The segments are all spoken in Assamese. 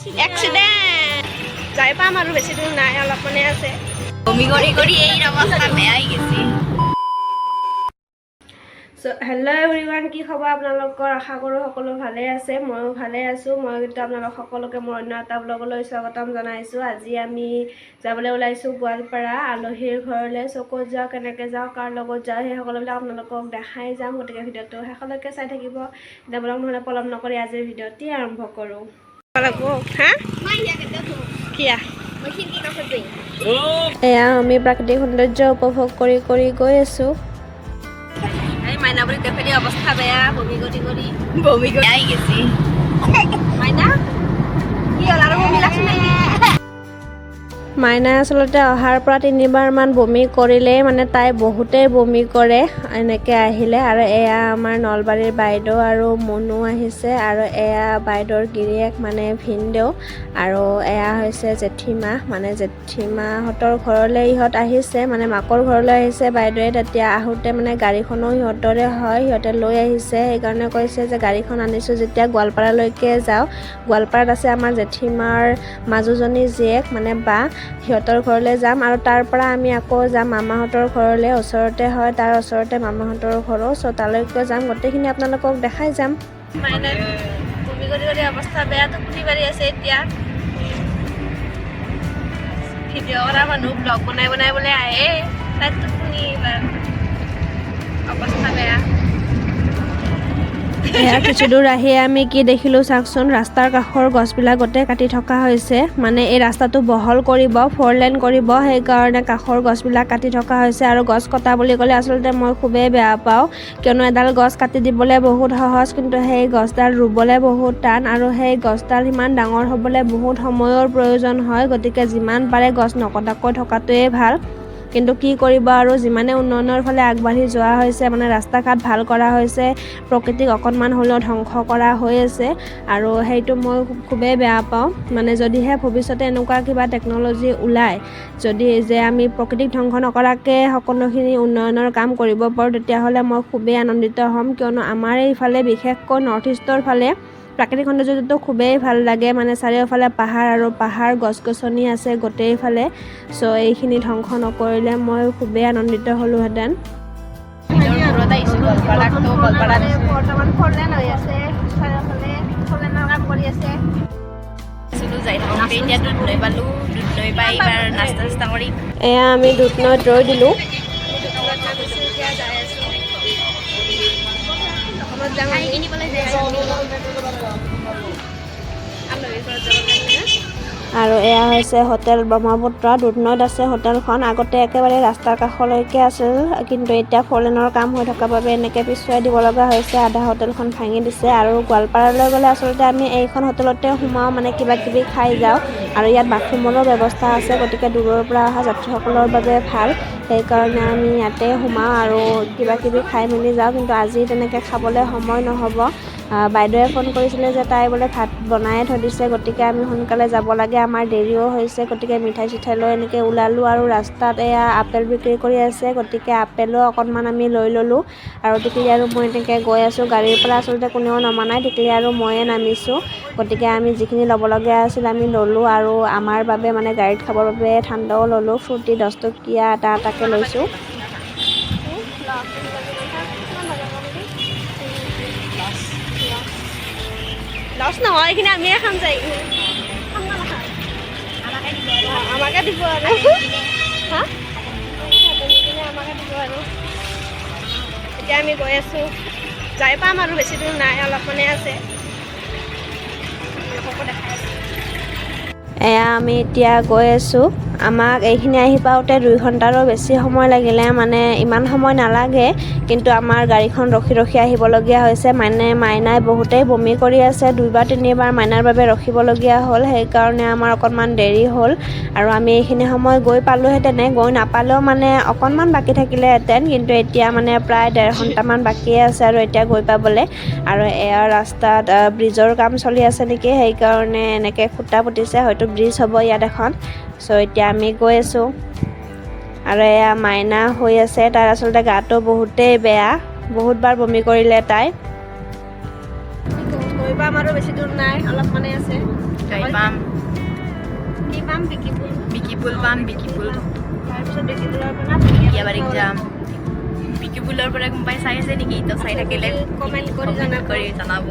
এক্সিডেণ্ট। যাই পাম আৰু, বেছি দূৰ নাই, অলপমানে আছে। বমি কৰি কৰি এই অৱস্থা বেয়া হৈ গেছে। চ' হেল্ল' এভৰিৱান, কি খবৰ আপোনালোকৰ? আশা কৰোঁ সকলো ভালে আছে। ময়ো ভালে আছোঁ। মই কিন্তু আপোনালোক সকলোকে মোৰ অন্য এটা ব্লগলৈ স্বাগতম জনাইছোঁ। আজি আমি যাবলৈ ওলাইছোঁ গোৱালপাৰা আলহীৰ ঘৰলৈ। চ' ক'ত যাওঁ, কেনেকৈ যাওঁ, কাৰ লগত যাওঁ, সেই সকলোবিলাক আপোনালোকক দেখাই যাম। গতিকে ভিডিঅ'টো শেষলৈকে চাই থাকিব। এতিয়া বলক নহ'লে পলম নকৰি আজিৰ ভিডিঅ'টি আৰম্ভ কৰোঁ। লাগিব হা কিয়া। এয়া আমি প্ৰাকৃতিক সৌন্দৰ্য উপভোগ কৰি কৰি গৈ আছোঁ। এই মাইনাবুৰি দেখি অৱস্থা বেয়া, বমি কৰি কৰি। বমি কৰি বেয়া হৈ গেছে। মাইনা, কি হ'ল? আৰু বমি লাগছে নেকি? মাইনাই আচলতে অহাৰ পৰা তিনিবাৰমান বমি কৰিলেই, মানে তাই বহুতেই বমি কৰে এনেকৈ আহিলে। আৰু এয়া আমাৰ নলবাৰীৰ বাইদেউ আৰু মনু আহিছে আৰু এয়া বাইদেউৰ গিৰিয়েক, মানে ভিনদেউ, আৰু এয়া হৈছে জেঠীমা। মানে জেঠীমাহঁতৰ ঘৰলৈ ইহঁত আহিছে, মানে মাকৰ ঘৰলৈ আহিছে বাইদেৱে। তেতিয়া আহোঁতে মানে গাড়ীখনো সিহঁতৰে হয়, সিহঁতে লৈ আহিছে। সেইকাৰণে কৈছে যে গাড়ীখন আনিছোঁ যেতিয়া গোৱালপাৰালৈকে যাওঁ। গোৱালপাৰাত আছে আমাৰ জেঠীমাৰ মাজুজনী জীয়েক, মানে বা, সিহঁতৰ ঘৰলৈ যাম। আৰু তাৰ পৰা আমি আকৌ যাম মামাহঁতৰ ঘৰলৈ, ওচৰতে হয়, তাৰ ওচৰতে মামাহঁতৰ ঘৰো। চ' তালৈকে যাম, গোটেইখিনি আপোনালোকক দেখাই যাম। মাইনাই বমি কৰি কৰি অৱস্থা বেয়া, টোপনি মাৰি আছে। এতিয়া ভিডিঅ' কৰা মানুহ ব্লগ বনাই বনাই বোলে আহে, তাই টোপনি, এইবাৰ অৱস্থা বেয়া। এয়া কিছু দূৰ আহি আমি কি দেখিলোঁ চাওকচোন। ৰাস্তাৰ কাষৰ গছবিলাক গোটেই কাটি থকা হৈছে। মানে এই ৰাস্তাটো বহল কৰিব, ফ'ৰ লেন কৰিব, সেইকাৰণে কাষৰ গছবিলাক কাটি থকা হৈছে। আৰু গছ কটা বুলি ক'লে আচলতে মই খুবেই বেয়া পাওঁ, কিয়নো এডাল গছ কাটি দিবলৈ বহুত সহজ, কিন্তু সেই গছডাল ৰুবলৈ বহুত টান আৰু সেই গছডাল সিমান ডাঙৰ হ'বলৈ বহুত সময়ৰ প্ৰয়োজন হয়। গতিকে যিমান পাৰে গছ নকটাকৈ থকাটোৱেই ভাল। কিন্তু কি কৰিব আৰু, যিমানে উন্নয়নৰ ফালে আগবাঢ়ি যোৱা হৈছে, মানে ৰাস্তা ঘাট ভাল কৰা হৈছে, প্ৰকৃতিক অকণমান হ'লেও ধ্বংস কৰা হৈ আছে আৰু সেইটো মই খুবেই বেয়া পাওঁ। মানে যদিহে ভৱিষ্যতে এনেকুৱা কিবা টেকন'লজি ওলায় যদি যে আমি প্ৰকৃতিক ধ্বংস নকৰাকৈ সকলোখিনি উন্নয়নৰ কাম কৰিব পাৰোঁ, তেতিয়াহ'লে মই খুবেই আনন্দিত হ'ম। কিয়নো আমাৰ এইফালে, বিশেষকৈ নৰ্থ ইষ্টৰ ফালে প্ৰাকৃতিক সৌন্দৰ্যটো খুবেই ভাল লাগে। মানে চাৰিওফালে পাহাৰ আৰু পাহাৰ, গছ গছনি আছে গোটেইফালে। চ' এইখিনি ধ্বংস নকৰিলে মই খুবেই আনন্দিত হ'লোহেঁতেন। ঘৰত আহিছোঁ গোৱালপাৰাত, তো গোৱালপাৰাত বৰ্তমান ফৰলেন হৈ আছে, চাৰিওফালে ফৰলেনৰ কাম কৰি আছে। আছিলোঁ যাই থাকোঁতে, এতিয়া দুধনৈ পালোঁ। দুধনৈ পাই এইবাৰ নাস্তা চাস্তা কৰি এয়া আমি দুধনৈত ৰৈ দিলোঁ। এতিয়া যাই আছোঁ, দোকানত যাম আমি। কিনিবলৈ যাই আছোঁ। আলহীৰ ঘৰত যাব কাৰণে। আৰু এয়া হৈছে হোটেল ব্ৰহ্মপুত্ৰ, দুধনৈত আছে হোটেলখন। আগতে একেবাৰে ৰাস্তাৰ কাষলৈকে আছিল, কিন্তু এতিয়া ফৰলেনৰ কাম হৈ থকাৰ বাবে এনেকৈ পিছুৱাই দিব লগা হৈছে, আধা হোটেলখন ভাঙি দিছে। আৰু গোৱালপাৰালৈ গ'লে আচলতে আমি এইখন হোটেলতে সোমাওঁ, মানে কিবা কিবি খাই যাওঁ। আৰু ইয়াত বাথৰুমৰো ব্যৱস্থা আছে, গতিকে দূৰৰ পৰা অহা যাত্ৰীসকলৰ বাবে ভাল। সেইকাৰণে আমি ইয়াতে সোমাওঁ আৰু কিবা কিবি খাই মেলি যাওঁ। কিন্তু আজি তেনেকৈ খাবলৈ সময় নহ'ব। বাইদেৱে ফোন কৰিছিলে যে তাই বোলে ভাত বনায়ে থৈ দিছে, গতিকে আমি সোনকালে যাব লাগে, আমাৰ দেৰিও হৈছে। গতিকে মিঠাই চিঠাই লৈ এনেকৈ ওলালোঁ। আৰু ৰাস্তাত এয়া আপেল বিক্ৰী কৰি আছে, গতিকে আপেলো অকণমান আমি লৈ ল'লোঁ। আৰু টিকলি আৰু মই এনেকৈ গৈ আছোঁ। গাড়ীৰ পৰা আচলতে কোনেও নমা নাই, টিকলি আৰু ময়ে নামিছোঁ। গতিকে আমি যিখিনি ল'বলগীয়া আছিল আমি ল'লোঁ আৰু আমাৰ বাবে, মানে গাড়ীত খাবৰ বাবে ঠাণ্ডাও ল'লোঁ, ফ্ৰুটি 10 টকীয়া এটা এটাকৈ লৈছোঁ। লছ নহয়, এইখিনি আমিয়ে খাম যাই। খাম না নাখাম? আমাকে দিব আৰু। হা, কিনে আমাকে দিব আৰু। এতিয়া আমি গৈ আছোঁ, যাই পাম আৰু, বেছি দূৰ নাই, অলপমানে আছে। আপোনালোককো দেখাই আছোঁ। এয়া আমি এতিয়া গৈ আছোঁ। আমাক এইখিনি আহি পাওঁতে 2 ঘণ্টাৰো বেছি সময় লাগিলে। মানে ইমান সময় নালাগে, কিন্তু আমাৰ গাড়ীখন ৰখি ৰখি আহিবলগীয়া হৈছে। মানে মাইনাই বহুতেই বমি কৰি আছে, দুইবাৰ তিনিবাৰ মাইনাৰ বাবে ৰখিবলগীয়া হ'ল, সেইকাৰণে আমাৰ অকণমান দেৰি হ'ল। আৰু আমি এইখিনি সময় গৈ পালোঁহেঁতেনে, গৈ নাপালেও মানে অকণমান বাকী থাকিলেহেঁতেন। কিন্তু এতিয়া মানে প্ৰায় 1.5 ঘণ্টামান বাকীয়ে আছে আৰু এতিয়া গৈ পাবলৈ। আৰু এয়া ৰাস্তাত ব্ৰিজৰ কাম চলি আছে নেকি, সেইকাৰণে এনেকৈ খুঁটা পুতিছে, হয়তো ব্ৰিজ হ'ব ইয়াত এখন। চ' এতিয়া আমি গৈ আছোঁ আৰু এয়া মাইনা হৈ আছে। তাইৰ আচলতে গাটো বহুতেই বেয়া, বহুতবাৰ বমি কৰিলে তাই। গৈ পাম আৰু, বেছি দূৰ নাই, অলপমানে আছে। যাই পাম। পাম বিকিপুল। বিকিপুল পাম, বিকিপুল। তাৰপিছত বিকিপুলৰ পৰা ঢেকীয়াবাৰীত যাম। বিকিপুলৰ পৰা কোনোবাই চাই আছে নেকি? তো চাই থাকিলে কমেণ্ট কৰি জনাব। কৰি জনাব।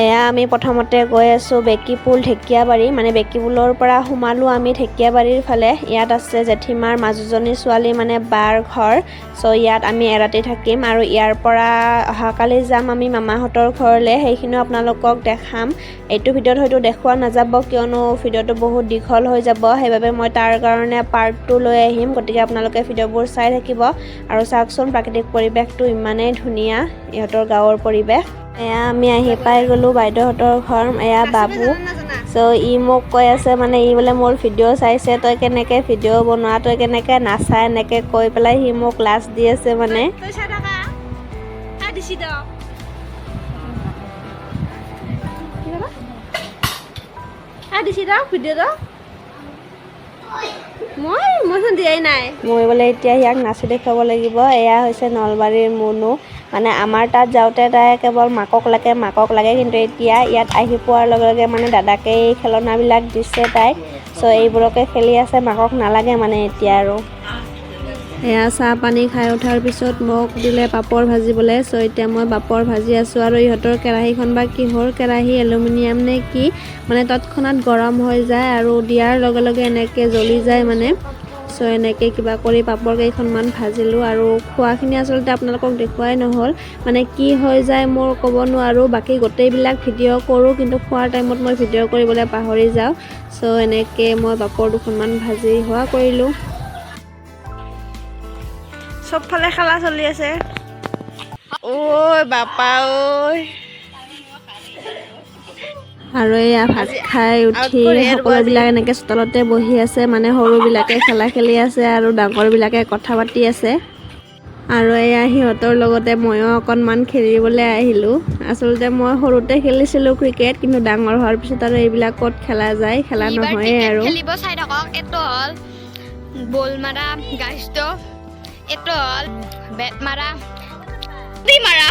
এয়া আমি প্ৰথমতে গৈ আছোঁ বেকীপুল ঢেকীয়াবাৰী। মানে বেকীপুলৰ পৰা সোমালোঁ আমি ঢেকীয়াবাৰীৰ ফালে। ইয়াত আছে জেঠীমাৰ মাজুজনী ছোৱালী, মানে বাৰ ঘৰ। চ' ইয়াত আমি এৰাতি থাকিম আৰু ইয়াৰ পৰা অহাকালি যাম আমি মামাহঁতৰ ঘৰলৈ। সেইখিনিও আপোনালোকক দেখাম। এইটো ভিডিঅ'ত হয়তো দেখুওৱা নাযাব, কিয়নো ভিডিঅ'টো বহুত দীঘল হৈ যাব। সেইবাবে মই তাৰ কাৰণে পাৰ্ট 2 লৈ আহিম। গতিকে আপোনালোকে ভিডিঅ'বোৰ চাই থাকিব। আৰু চাওকচোন, প্ৰাকৃতিক পৰিৱেশটো ইমানেই ধুনীয়া, ইহঁতৰ গাঁৱৰ পৰিৱেশ। এয়া আমি আহি পাই গ'লোঁ বাইদেউহঁতৰ ঘৰ। এয়া বাবু। চ' ই মোক কৈ আছে, মানে ই বোলে মোৰ ভিডিঅ' চাইছে, তই কেনেকৈ ভিডিঅ' বনোৱা, তই কেনেকৈ নাচা, এনেকৈ কৈ পেলাই সি মোক লাজ দি আছে মানে। তই চাই থাকা দিছি দ। দিছি দ ভিডিঅ'টো। মইচোন দিয়াই নাই। মই বোলে এতিয়া ইয়াক নাচি দেখুৱাব লাগিব। এয়া হৈছে নলবাৰীৰ মুনু। মানে আমাৰ তাত যাওঁতে তাই কেৱল মাকক লাগে, মাকক লাগে। কিন্তু এতিয়া ইয়াত আহি পোৱাৰ লগে লগে মানে দাদাকে এই খেলনাবিলাক দিছে তাইক। চ' এইবোৰকে খেলি আছে, মাকক নালাগে মানে এতিয়া। আৰু এয়া চাহ পানী খাই উঠাৰ পিছত মোক দিলে পাপৰ ভাজিবলৈ। চ' এতিয়া মই পাপৰ ভাজি আছোঁ। আৰু ইহঁতৰ কেৰাহীখন বা কিহৰ কেৰাহী, এলুমিনিয়াম নে কি, মানে তৎক্ষণাত গৰম হৈ যায় আৰু দিয়াৰ লগে লগে এনেকৈ জ্বলি যায় মানে। চ' এনেকৈ কিবা কৰি পাপৰ কেইখনমান ভাজিলোঁ। আৰু খোৱাখিনি আচলতে আপোনালোকক দেখুৱাই নহ'ল। মানে কি হৈ যায় মোৰ ক'ব নোৱাৰোঁ। বাকী গোটেইবিলাক ভিডিঅ' কৰোঁ, কিন্তু খোৱাৰ টাইমত মই ভিডিঅ' কৰিবলৈ পাহৰি যাওঁ। চ' এনেকৈ মই পাপৰ দুখনমান ভাজি হোৱা কৰিলোঁ। চবফালে খেলা চলি আছে। ঐ বাপা ঐ! আৰু এয়া ভাত খাই উঠি সকলোবিলাক এনেকৈ চোতালতে বহি আছে। মানে সৰুবিলাকে খেলা খেলি আছে আৰু ডাঙৰবিলাকে কথা পাতি আছে। আৰু এয়া সিহঁতৰ লগতে ময়ো অকণমান খেলিবলৈ আহিলোঁ। আচলতে মই সৰুতে খেলিছিলোঁ ক্ৰিকেট, কিন্তু ডাঙৰ হোৱাৰ পিছত আৰু এইবিলাক ক'ত খেলা যায়? খেলা এইবাৰ নহয়ে। ক্ৰিকেট আৰু খেলিব চাই থাকক। এইটো হ'ল বল মাৰা গাইজটো, এইটো হ'ল বেট মাৰা, দি মাৰা।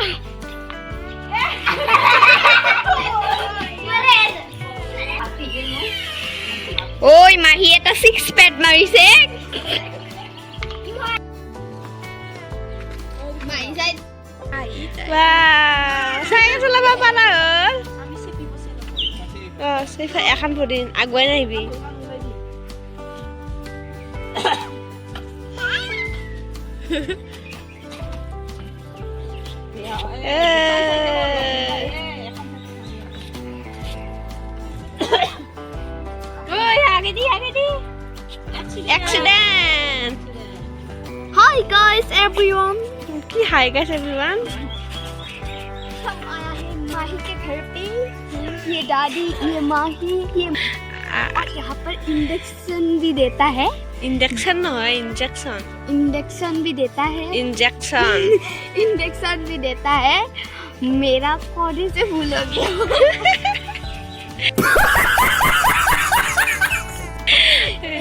ঐ মাহী, এটা ছিক্স পেট মাৰিছে মাহী চাই। চাইকেল চলাব পাৰা হ'ল। অঁ, এখন ভৰি আগুৱাই নাহিবি। এই। ঐ, আগেদি আগেদি, accident. Hi guys everyone. কি হাই গাইছ এভৰিৱান? हम आया है माही के घर पे। ये दादी, ये माही, ये और यहाँ पर इंडक्शन भी देता है। ইনজেকশ্যন নহয়, ইনজেকশ্যন। इंडक्शन भी देता है। ইনজেকশ্যন। इंडक्शन भी देता है। मेरा पौधे से भूल हो गया।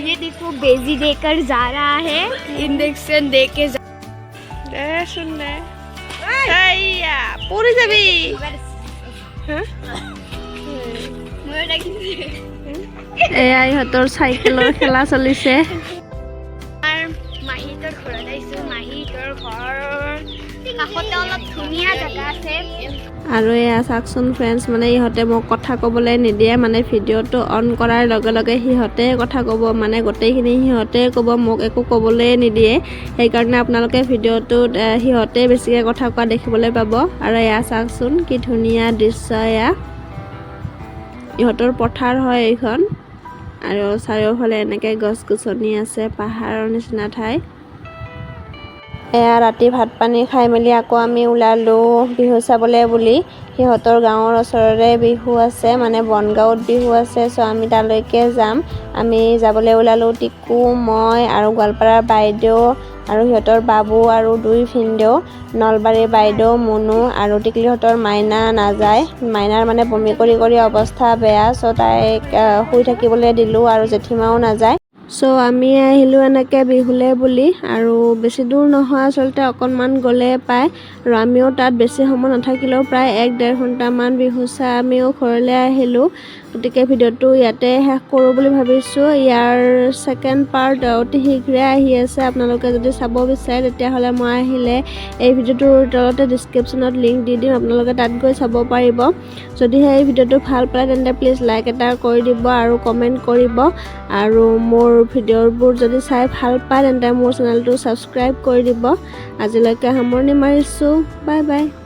ये देखो, बेजी देकर जा रहा है, इंडक्शन दे के जा। দেচোন দে, এইয়া পৰি যাবি হা? এয়া ইহঁতৰ চাইকেলৰ খেলা চলিছে। মাহীহঁতৰ ঘৰত আহিছোঁ। মাহীহঁতৰ ঘৰৰ কাষতে অলপ ধুনীয়া জেগা আছে। আৰু এয়া চাওকচোন ফ্ৰেণ্ডছ, মানে ইহঁতে মোক কথা ক'বলৈ নিদিয়ে। মানে ভিডিঅ'টো অন কৰাৰ লগে লগে সিহঁতে কথা ক'ব, মানে গোটেইখিনি সিহঁতে ক'ব, মোক একো ক'বলৈ নিদিয়ে। সেইকাৰণে আপোনালোকে ভিডিঅ'টোত সিহঁতে বেছিকৈ কথা কোৱা দেখিবলৈ পাব। আৰু এয়া চাওকচোন, কি ধুনীয়া দৃশ্য। এয়া ইহঁতৰ পথাৰ হয় এইখন। আৰু চাৰিওফালে এনেকৈ গছ গছনি আছে, পাহাৰৰ নিচিনা ঠাই। এয়া ৰাতি ভাত পানী খাই মেলি আকৌ আমি ওলালোঁ বিহু চাবলৈ বুলি। সিহঁতৰ গাঁৱৰ ওচৰৰে বিহু আছে, মানে বনগাঁৱত বিহু আছে। চ' আমি তালৈকে যাম। আমি যাবলৈ ওলালোঁ টিকু, মই আৰু গোৱালপাৰাৰ বাইদেউ আৰু সিহঁতৰ বাবু আৰু দুই ভিনদেউ, নলবাৰীৰ বাইদেউ মুনু আৰু টিকলিহঁতৰ মাইনা নাযায়। মাইনাৰ মানে বমি কৰি কৰি অৱস্থা বেয়া। চ' তাইক শুই থাকিবলৈ দিলোঁ আৰু জেঠীমাও নাযায়। চ' আমি আহিলোঁ এনেকৈ বিহুলৈ বুলি আৰু বেছি দূৰ নহয়, আচলতে অকণমান গ'লে পায়। আৰু আমিও তাত বেছি সময় নাথাকিলেও প্ৰায় 1-1.5 ঘণ্টামান বিহু চাই আমিও ঘৰলৈ আহিলোঁ। গতিকে ভিডিঅ'টো ইয়াতে শেষ কৰোঁ বুলি ভাবিছোঁ। ইয়াৰ ছেকেণ্ড পাৰ্ট অতি শীঘ্ৰে আহি আছে। আপোনালোকে যদি চাব বিচাৰে, তেতিয়াহ'লে মই আহিলে এই ভিডিঅ'টোৰ তলতে ডিছক্ৰিপশ্যনত লিংক দি দিম, আপোনালোকে তাত গৈ চাব পাৰিব। যদিহে এই ভিডিঅ'টো ভাল পায়, তেন্তে প্লিজ লাইক এটা কৰি দিব আৰু কমেণ্ট কৰিব। আৰু মোৰ ভিডিঅ'বোৰ যদি চাই ভাল পায়, তেন্তে মোৰ চেনেলটো ছাবস্ক্ৰাইব কৰি দিব। আজিলৈকে সামৰণি মাৰিছোঁ। Bye bye.